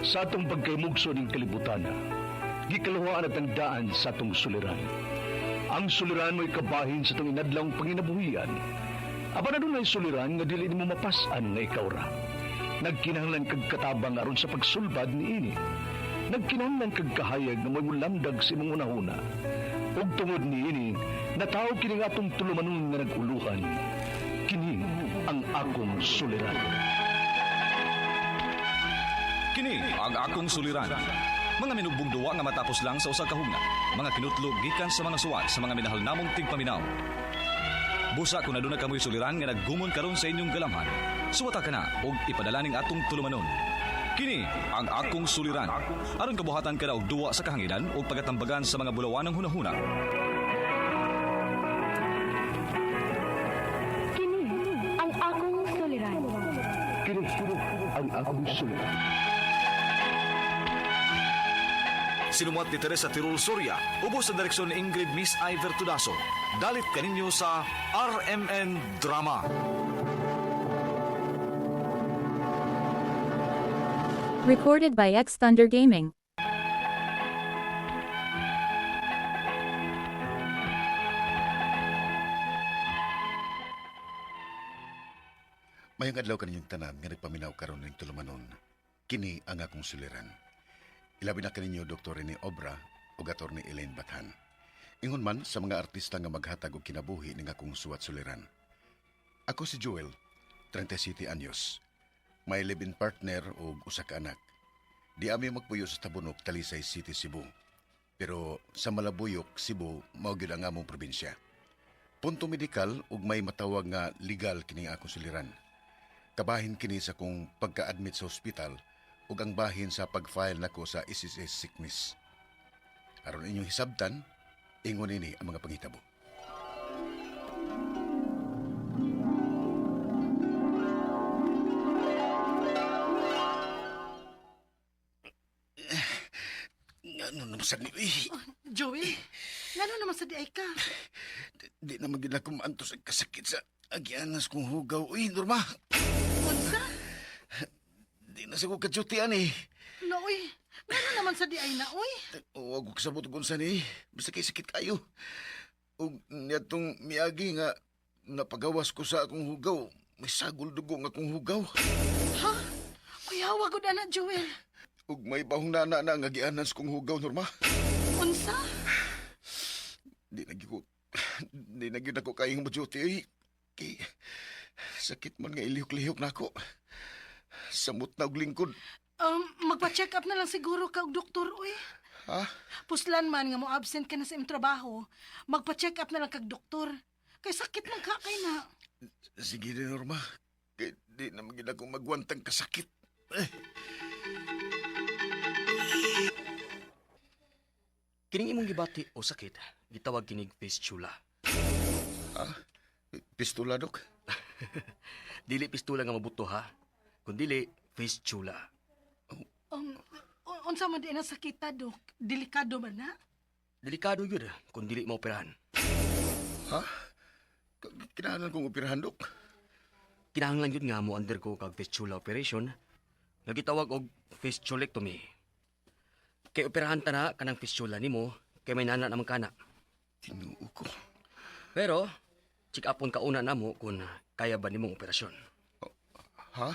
Sa atong pagkaymugso ning kalibutan, gikaluhaan at ang daan sa atong suliran. Ang suliran mo'y kabahin sa atong inadlawng panginabuhian. Apan adunay suliran nga dili nimo mapas-an nga ikaw ra. Nagkinahanglan kag katabang aron sa pagsulbad niini. Nagkinahanglan kag kahayag nga mo'y mulamdag sa imong hunahuna. Ug tungod niini, natawo kini nga atong tulumanon nga nag-uluhan. Kini ang akong suliran. Kini ang akong suliran. Mga minugbong duwa nga matapos lang sa usa ka hugna. Mga kinutlog gikan sa mga suwat sa mga minahal namong tigpaminaw. Busa kung aduna kamoy suliran nga naggumon karon sa inyong galamhan. Suwata ka na og ipadala ning atong tulumanon. Kini ang akong suliran. Aron kabuhatan ka na og duwa sa kahanginan ug pagatambagan sa mga bulawanang hunahuna. Kini ang akong suliran. Kini ang akong suliran. Sinumuat ni Teresa Tirul Soria, ubos sa direksyon ni Ingrid Miss Iver Tudaso. Dalit kaninyo sa RMN Drama. Recorded by X Thunder Gaming. Mayong adlaw kaninyong tanan nga nagpaminaw karon ning tulumanon. Kini ang akong suliran. Ilabi na kaninyo Dr. Rene Obra ug Attorney Elaine Bathan. Ingon man sa mga artista nga maghatag og kinabuhi ning akong suwat suliran. Ako si Joel, 37 anyos. May live-in partner ug usa ka anak. Di ami magpuyo sa Tabunok, Talisay City, Cebu. Pero sa Malabuyok, Cebu, mao gyud ang among probinsya. Punto medikal ug may matawag nga legal kining akong suliran. Kabahin kini sa kong pagka-admit sa ospital ug ang bahin sa pag-file nako sa SSS sickness. Aron inyong hisabtan, ingon ini ang mga panghitabo. Ano naman sa ni? Joey, ngano naman sa diay ka? Di na magid ako maantos ang kasakit sa agianas kong hugaw. Uy, Norma, Unsa? di na sa ko kadyutian eh. No, uy. Ngano naman sa diay na, uy? Huwag ko kasabot kung saan eh. Basta kay sakit kayo. Ug niadtong miagi nga napagawas ko sa akong hugaw. May sagol dugo nga akong hugaw. Ha? Uy, hawa gud ana, Joel. Ug may bahong nana na nga gianas kong hugaw, Norma. Unsa? Di na gyud ko di na gyud ako kayang mo-duty eh. Kay sakit man nga ilihok-lihok na ako. Samot na og lingkod. Magpa-check up na lang siguro ka og doktor, uy. Ha? Puslan man nga mo absent ka na sa imong trabaho, magpa-check up na lang kag doktor. Kay sakit man ka kay na. Sige na, Norma. Kay di na magyud ako magwantang kasakit. Eh. Kining imong gibati o sakit, gitawag kinig fistula. Pistula, Dok. Dili pistula nga mabuto ha, kundili fistula. Unsa man di na sakita, dok? Delikado man na? Delikado yun kung dili maoperahan. Ha? Kinahanglan kong operahan, Dok. Kinahanglan yun nga mo undergo kag fistula operation nga gitawag og fistulectomy. Kay operahan ta na kanang fistula nimo kay may nana naman kana. Tinuo ko. Pero check upon kauna namo kung kaya ba nimong operasyon. Ha?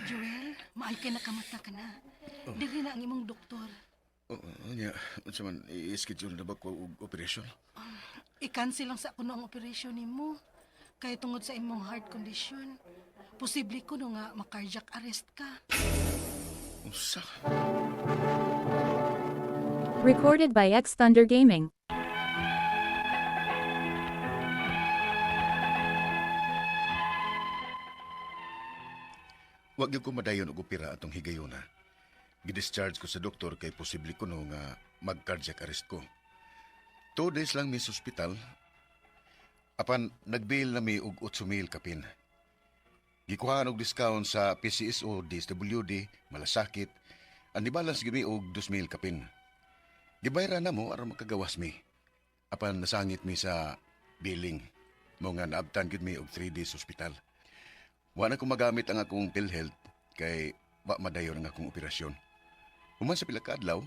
Joel, maay kay nakamata ka na. Dili na ang imong doktor. Oo, niya. Unsa man, i-schedule na ba ko og operasyon? I-cancel lang sa kuno ang operasyon nimo. Kay tungod sa imong heart condition, posible kuno nga ma-cardiac arrest ka. Unsa? Recorded by X Thunder Gaming. Wag gyud ko madayon og opera atong higayuna. Gidischarge ko sa doktor kay posible kuno nga mag-cardiac arrest ko. 2 days lang mi sa ospital. Apan nagbail na mi og 8,000 kapin. Gikuhaan og discount sa PCSO, DSWD, Malasakit, ang ni-balance gyud mi og 2,000 kapin. Gibayran na mo aron makagawas mi. Apan nasangit mi sa billing. Mao nga naabtan gyud mi og 3 days ospital. Wa na ko magamit ang akong PhilHealth kay wa madayon ang akong operasyon. Human sa pila ka adlaw,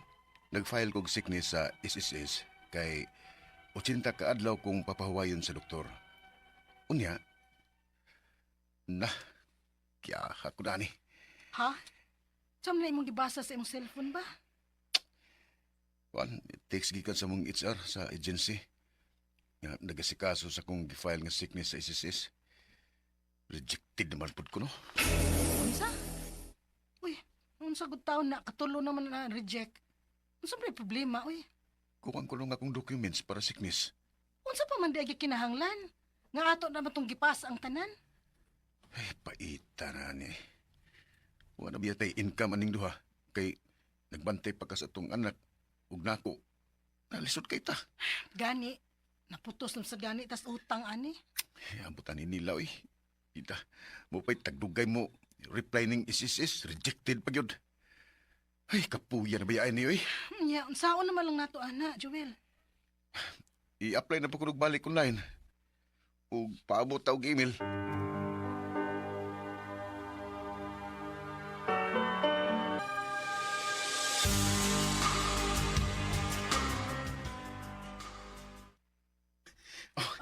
nag-file kog sickness sa SSS kay 80 ka adlaw kong papahuwayon sa doktor. Unya, na, kya ako na ni. Ha? Unsa man na imong gibasa sa imong cellphone ba? Kuan, text gikan sa mong HR sa agency. Nga nagasikaso sa akong gi-file nga sickness sa SSS. Rejected naman pud ko, no? Unsa? Uy, unsa gud taon na katulo naman na reject. Unsa may problema, uy? Kuwang ko lang akong documents para sickness. Unsa pa man di kinahanglan? Nga ato naman tong gipas ang tanan? Ay, paita na ni. Wala biya tay income aning duha. Kay nagbantay pa ka sa atong anak ug nako. Nalisod kay ta. Gani, naputos na sa gani tas utang ani. Ay, ambutan ni nila, oy. Ita, mo pa'y tagdugay mo. Reply ning SSS, rejected pa gyud. Ay, kapuya na ba ni, oy. Nya, unsaon naman lang nato ana, Joel? I-apply na pa ko og balik online. Ug paabot ta og email.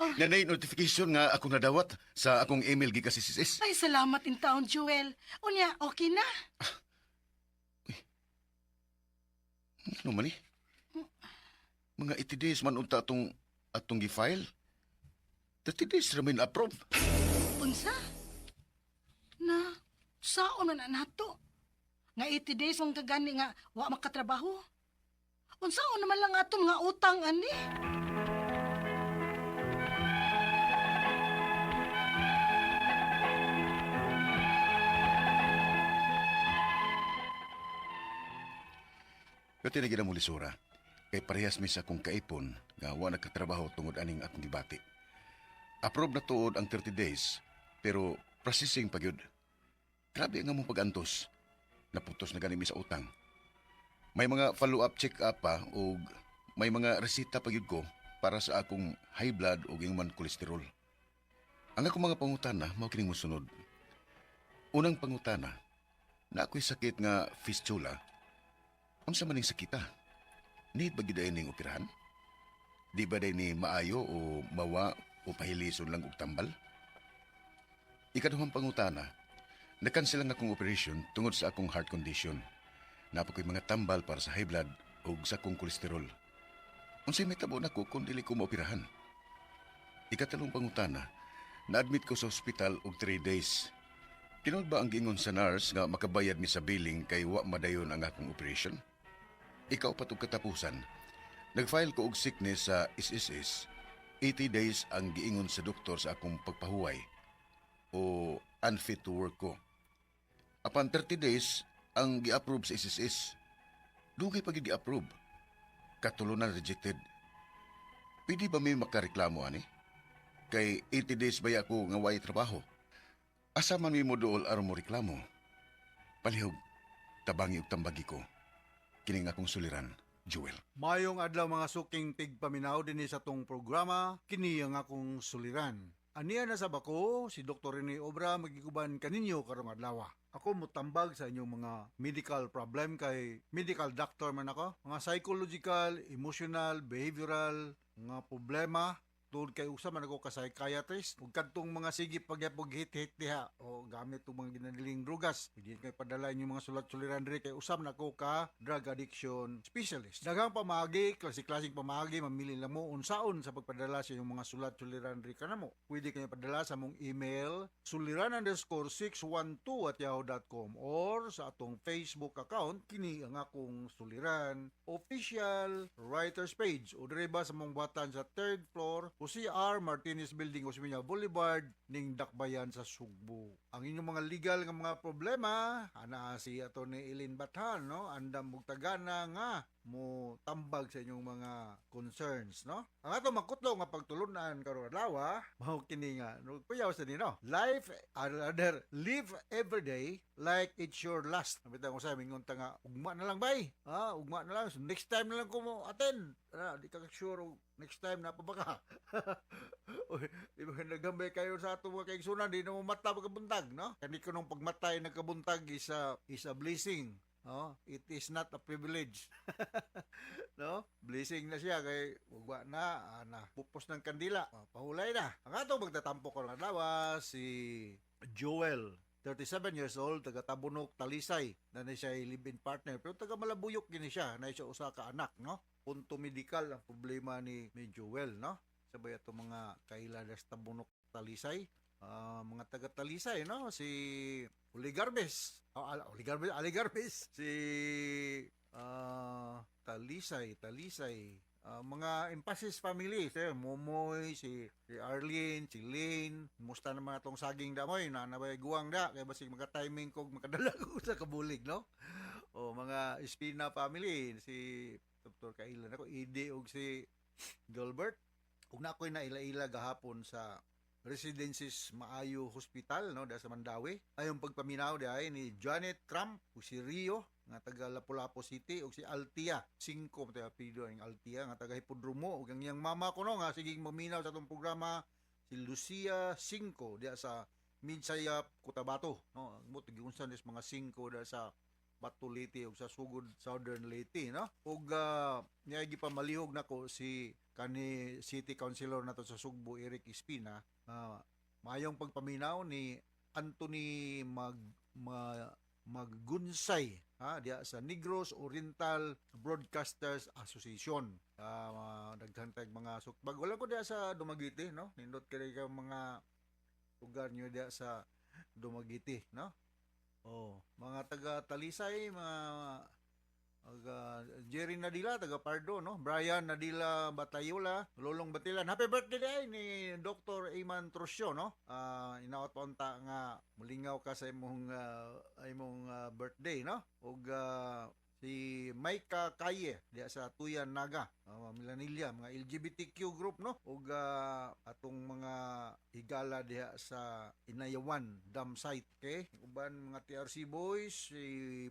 Oh, nanay notification nga akong nadawat sa akong email gikan sa SSS. Ay, salamat in taon, Joel. Unya, okay na. Ano man eh? Mga 80 days man unta atong gi-file. 30 days ra man approve. Unsa? Na, saon man na nato? Nga 80 days ang kagani nga wa makatrabaho. Unsaon naman lang atong nga utang ani? Pero tinagin mo lisura. Kay parehas mi sa akong kaipon nga wa nagkatrabaho tungod aning akong gibati. Approve na tuod ang 30 days, pero processing pa gyud. Grabe ang among pag-antos. Naputos na gani mi sa utang. May mga follow-up check-up pa ug may mga resita pa gyud ko para sa akong high blood ug human cholesterol. Ang akong mga pangutana mao kining mosunod. Unang pangutana, na ako'y sakit nga fistula. Unsa man ning sakita? Need ba gyud ay ning operahan? Di ba day ni maayo o mawa o pahilison lang og tambal? Ikaduhang pangutana, nakansel ang akong operation tungod sa akong heart condition. Naa pa ko'y mga tambal para sa high blood ug sa akong kolesterol. Unsay mahitabo nako kung dili ko maoperahan? Ikatalong pangutana, na-admit ko sa ospital og 3 days. Tinuod ba ang giingon sa nurse nga makabayad mi sa billing kay wa madayon ang akong operation? Ikaupat ug katapusan, nag-file ko og sickness sa SSS. 80 days ang giingon sa doktor sa akong pagpahuway o unfit to work ko. Apan 30 days ang gi-approve sa SSS. Dugay pa gyud gi-approve. Katulo na rejected. Pwede ba may makareklamo ani? Kay 80 days ba ako nga way trabaho? Asa man mi mo duol aron mo reklamo? Palihog, tabangi ug tambagi ko. Kining akong suliran, Jewel. Mayong adlaw, mga suking tigpaminaw, dinhi sa tong programa, kini ang akong suliran. Aniya na sa bako si Dr. Rene Obra, magiguban kaninyo karong adlaw. Ako mutambag sa inyong mga medical problem kay medical doctor man ako. Mga psychological, emotional, behavioral, mga problema tungod kay usa man ako ka psychiatrist, ug kadtong mga sige pagyapog hit-hit diha o gamit og mga ginadiling drugas, pwede kay padala inyong mga sulat-suliran diri kay usa man ako ka drug addiction specialist. Daghang pamaagi, klase-klaseng pamaagi, mamili lang mo unsaon sa pagpadala sa inyong mga sulat-suliran diri kanamo. Pwede kayo padala sa mong email suliran_612@yahoo.com or sa atong Facebook account, kini ang akong suliran official writers page, o diri ba sa mong buhatan sa third floor o CR Martinez Building, Osmeña Boulevard ning Dakbayan sa Sugbo. Ang inyong mga legal nga mga problema, ana si Atty. Eileen Bathan, no? Andam mugtagana nga mo tambag sa inyong mga concerns, no? Ang atong makutlo nga pagtulunan karong adlaw, mao kini nga no, kuyaw sa nino. Life, rather, live every day like it's your last. Bitaw ko sa mingon ta nga ugma na lang, bay. Ha, ugma na lang. So, next time na lang ko mo attend. Ah, di ka sure og next time na pa ba ka. Uy, di ba nagambay kayo sa atong mga kaigsunan, di na mo mata pagkabuntag, no? Kani ko nung pagmatay nagkabuntag is a blessing. No? It is not a privilege. No? Blessing na siya kay ugwa na, na pupos ng kandila, pahulay na. Ang atong magtatampo karong adlaw si Joel, 37 years old, taga Tabunok, Talisay. Na ni siya live-in partner. Pero taga Malabuyok gini siya. Na siya usa ka anak, no? Punto medikal ang problema ni Joel, no? Sabay ato mga kaila sa Tabunok, Talisay. Mga taga Talisay, no? Si Uli Garbes. Oh, Uli Garbes, Ali Garbes. Si Talisay, Talisay. Mga Emphasis family, si Momoy, si Arlene, si Lane, musta na mga tong saging damoy, na nabay guwang da, kaya basig maka-timing ko, makadala ko sa kabulig, no? O mga Espina family, si Dr. Kailan ako, Ide og si Gilbert. Ug na ako'y naila-ila gahapon sa Residences Maayo Hospital, no, da sa Mandaue. Ayong pagpaminaw di ay ni Janet Trump ug si Rio nga taga Lapu-Lapu City ug si Altia Cinco mo tayo apelyido ang Altia nga taga Hipodromo ug ang iyang mama ko, no, nga siging maminaw sa atong programa, si Lucia Cinco diya sa Midsayap, Cotabato, no. Mo tigiunsa nis mga Cinco diya sa Bato, Leyte ug sa Sugod, Southern Leyte, no. Ug niya gipamalihog nako si kani City Councilor nato sa Sugbo, Eric Espina, maayong pagpaminaw ni Anthony Maggunsay, ha, diya sa Negros Oriental Broadcasters Association. Daghan tayong mga sukbag. Wala ko diya sa Dumaguete, no? Nindot kay ka mga lugar niyo diya sa Dumaguete, no? Oh, mga taga Talisay, mga taga Jerry Nadila, taga Pardo, no? Brian Nadila Batayola, Lolong Batilan. Happy birthday day ni Dr. Iman Trusio, no? Inaot pa unta nga mulingaw ka sa imong birthday, no? Ug si Maika Kaye diya sa Tuyan Naga, Milanilla, mga LGBTQ group, no? Ug atong mga higala diha sa Inayawan Dam Site, okay? Uban mga TRC boys, si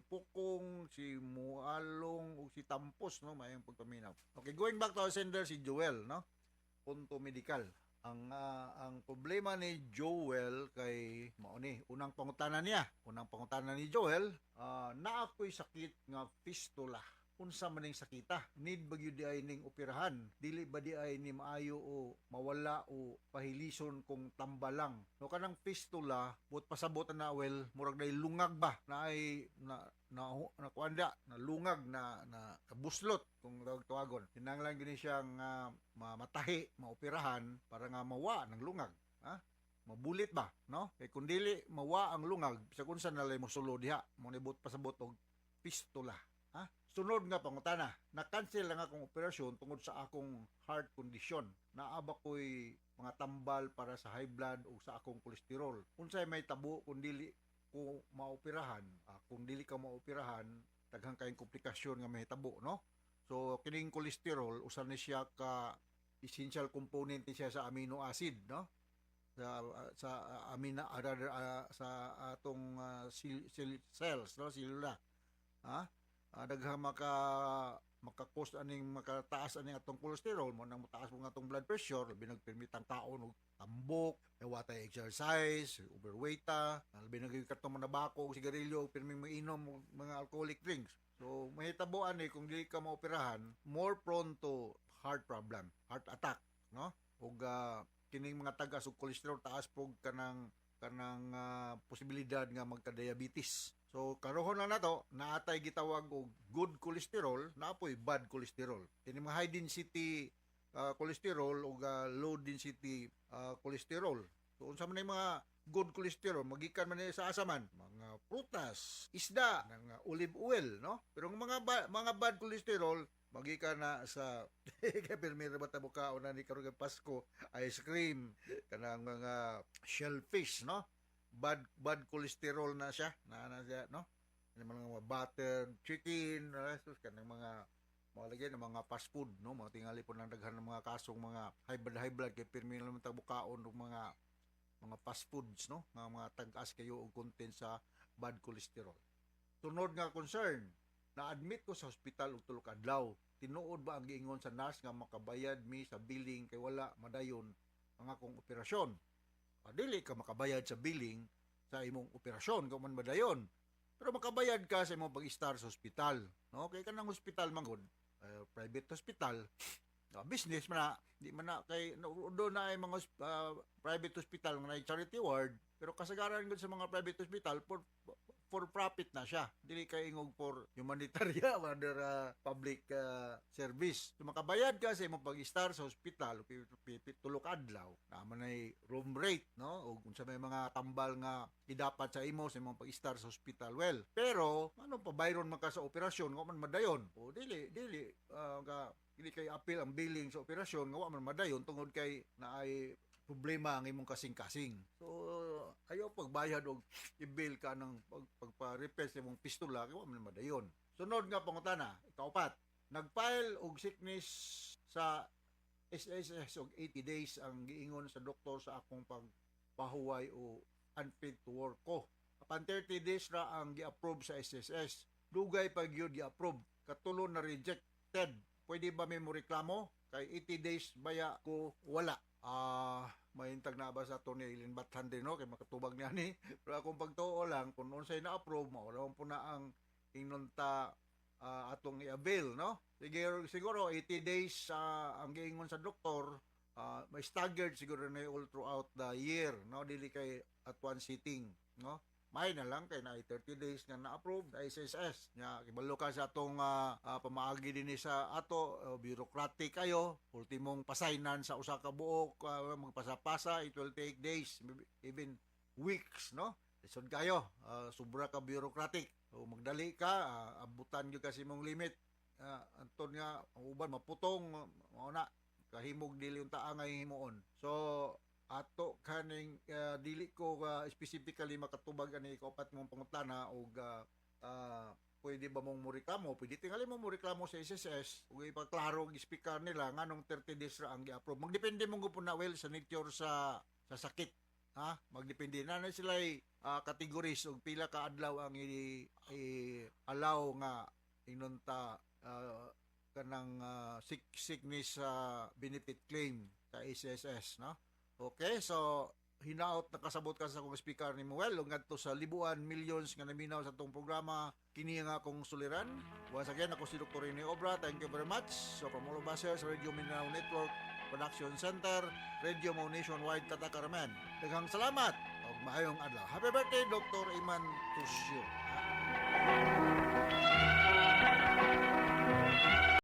Pukong, si Mualong ug si Tampos, no? Maayong pagpaminaw. Okay, going back to our sender, si Joel, no? Punto medical. Ang problema ni Joel kay mao ni unang pangutana niya. Unang pangutana ni Joel, naa ko'y sakit nga fistula. Unsa man ning sakita? Need ba gyud di ay ning operahan? Dili ba di ay ni maayo o mawala o pahilison kung tambalang? No, kanang fistula, but pasabot na, well, murag nay lungag ba na ay na na na kuan da, na lungag na na kabuslot kung tawag tawagon. Kinahanglan gini siyang mamatahi, maoperahan para nga mawa ng lungag, ha? Mabulit ba, no? Kay kung dili mawa ang lungag, sa unsa na lay mosulo diha, mo nibot pasabot og fistula, ha? Sunod nga pangutana, na-cancel lang akong operasyon tungod sa akong heart condition. Naa ba ko'y mga tambal para sa high blood o sa akong kolesterol? Unsay may tabo kung dili ko maoperahan? Kung dili ka maoperahan, daghang kayong komplikasyon nga mahitabo, no? So kining kolesterol, usa ni siya ka essential component ni siya sa amino acid, no? Sa amino, rather, sa atong cells, no, selula. Ha? Daghang maka-cause aning makataas aning atong kolesterol mo nang mataas mo atong blood pressure, labi nagpermitang taon og tambok, wa tay exercise, overweight ta, labi nag katong manabako og sigarilyo, pirming mainom og mga alcoholic drinks. So mahitabo ani kung dili ka maoperahan, more prone to heart problem, heart attack, no? Ug kining mga tagas og kolesterol, taas pog kanang posibilidad nga magka-diabetes. So karohon lang nato, naatay gitawag og good cholesterol, naapoy bad cholesterol. Kini mga high density cholesterol ug low density cholesterol. So unsa man yung mga good cholesterol, magikan man ni sa asa man, mga prutas, isda, ng olive oil, no? Pero ang mga bad cholesterol magikan na sa kay pirmi ra ba ta mukaon na ni karon kay Pasko, ice cream, kanang mga shellfish, no? Bad cholesterol na siya, no? Kanang mga butter chicken, sus, kanang mga Mga lagi ng mga fast food, no? Mga tingali po ng daghan ng mga kasong mga high blood kay pirmi na naman tabukaon og mga fast foods, no? Nga mga tag-as kayo og content sa bad cholesterol. Sunod nga concern, na-admit ko sa hospital og 3 ka adlaw. Tinuod ba ang giingon sa nurse nga makabayad mi sa billing kay wala madayon ang akong operasyon? Ah, dili ka makabayad sa billing sa imong operasyon kung man madayon. Pero makabayad ka sa imong pag-istar sa hospital, no? Kay kanang hospital man gud, private hospital, business man na, di man na kay no, do na ay mga private hospital nga naay charity ward, pero kasagaran gud sa mga private hospital for profit na siya. Dili kay ingog for humanitarian or public service. So makabayad ka sa imong pag-istar sa hospital, 7 ka adlaw, naa man ay room rate, no? O kung sa may mga tambal nga idapat sa imo sa imong pag-istar sa hospital. Well, pero ano pa bayron man ka sa operasyon nga man madayon? O dili dili ka dili kay apil ang billing sa operasyon nga wa man madayon tungod kay naay problema ang imong kasing-kasing. So ayaw pagbayad og i-bill ka ng pagpa-repair sa imong fistula kay wa man madayon. Sunod nga pangutana, ikaupat. Nag-file og sickness sa SSS og 80 days ang giingon sa doktor sa akong pagpahuway o unfit to work ko. Apan 30 days ra ang gi-approve sa SSS. Dugay pa gyud gi-approve. Katulo na rejected. Pwede ba may mo reklamo? Kay 80 days baya ko wala. Mahintag na ba sa ato ni Eileen Bathan din, no? Kay makatubag niya ni. Pero akong pagtuo lang, kung unsay na-approve, mao po na ang inunta atong i-avail, no? Siguro, siguro 80 days ang giingon sa doktor, may staggered siguro na all throughout the year, no? Dili kay at one sitting, no? May na lang kay na 30 days nga na-approve sa SSS. Nya kibalo ka sa atong pamaagi dinhi sa ato, bureaucratic kayo, ultimong pasaynan sa usa ka buok, magpasa-pasa, it will take days, maybe even weeks, no? Lisod kayo, sobra ka bureaucratic. So magdali ka, abutan gyud kasi imong limit. Anton nga ang uban maputong mao na kahimog dili unta nga himuon. So ato kaning dili ko specifically makatubag ani ikaupat mong pangutana og pwede ba mong moreklamo? Pwede tingali mo moreklamo sa SSS ug ipaklaro og speaker nila nganong 30 days ra ang gi-approve. Magdepende mo gud na well sa nature sa sakit. Ha? Magdepende na na sila categories og pila ka adlaw ang i-allow nga inunta kanang sickness benefit claim sa SSS, no? Okay, so hinaot nakasabot ka sa akong speaker ni Muel ug ngadto sa libuan millions nga naminaw sa atong programa, kini nga akong suliran. Once again, ako si Dr. Rene Obra. Thank you very much. So from all of us here sa Radio Mindanao Network Production Center, Radio Mo Nationwide, Katakaraman. Daghang salamat ug maayong adlaw. Happy birthday, Dr. Iman Tusyo.